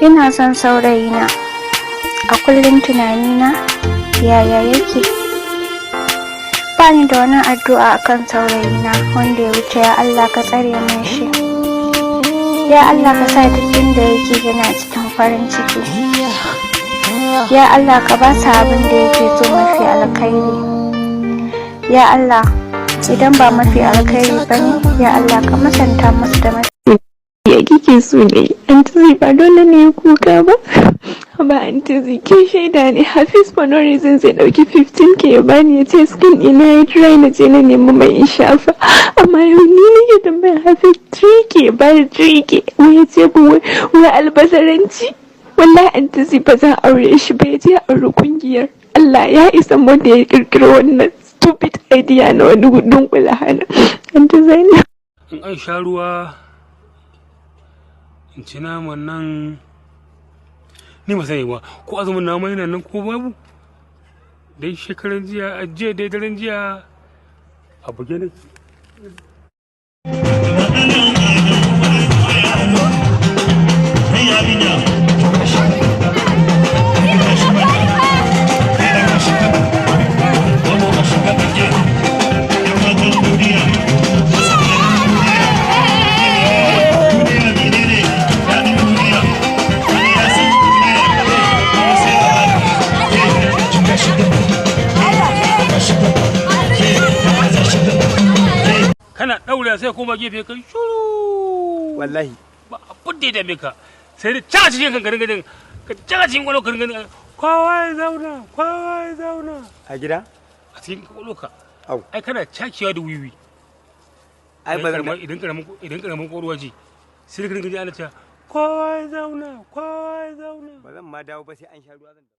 Ina son saurayina. A kullum tunanina yaya yake. Ba ni da wani addu'a akan saurayina wanda ya wuce "Ya Allah, ka tsare min shi. Ya Allah, ka sa duk inda yake yana cikin farin ciki. Ya Allah, ka ba sa abin da yake so mafi alkhairi. Ya Allah, idan ba mafi alkhairi ba ne, ya Allah, ka musanta musu da mafi" Ya kike so ne, Aunty? Ba dole ne kuka ba. Ba, Aunty, ke shaida ne. Hafiz for no reason zai dauki 15K ya bani, ya ce skin ina ya dry, na je na nemi mai in shafa. Amma yau ni nake tambayar Hafiz 3K, ba 3K, wai ya ce wai wai albazaranci. Wallahi, Aunty, ba zan aure shi ba, ya je aure kungiyar. Allah ya isa mu da ya kirkiro wannan stupid idea na wani dunkula hana, Aunty Zainab. In an sha ruwa, in ci naman nan. Ni ba sani ba ko azumin nama yana nan ko babu. Dan shekaran jiya, a jiya dai, daren jiya a buge nake. Kana ɗaure sai koma gefe kai shuru. Wallahi. Ba abin da ya dame ka sai da caka cikin kan garin garin ka, caka cikin kwalo garin garin, kowa ya zauna, kowa ya zauna. A gida? A cikin kwalo ka. Au. Ai kana cakewa da wiwi. Ai ba zan Idan karamin kwaruwa ce, sai ka ringa ji ana cewa kowa ya zauna, kowa ya zauna. Ba zan ma dawo ba sai an sha ruwa zan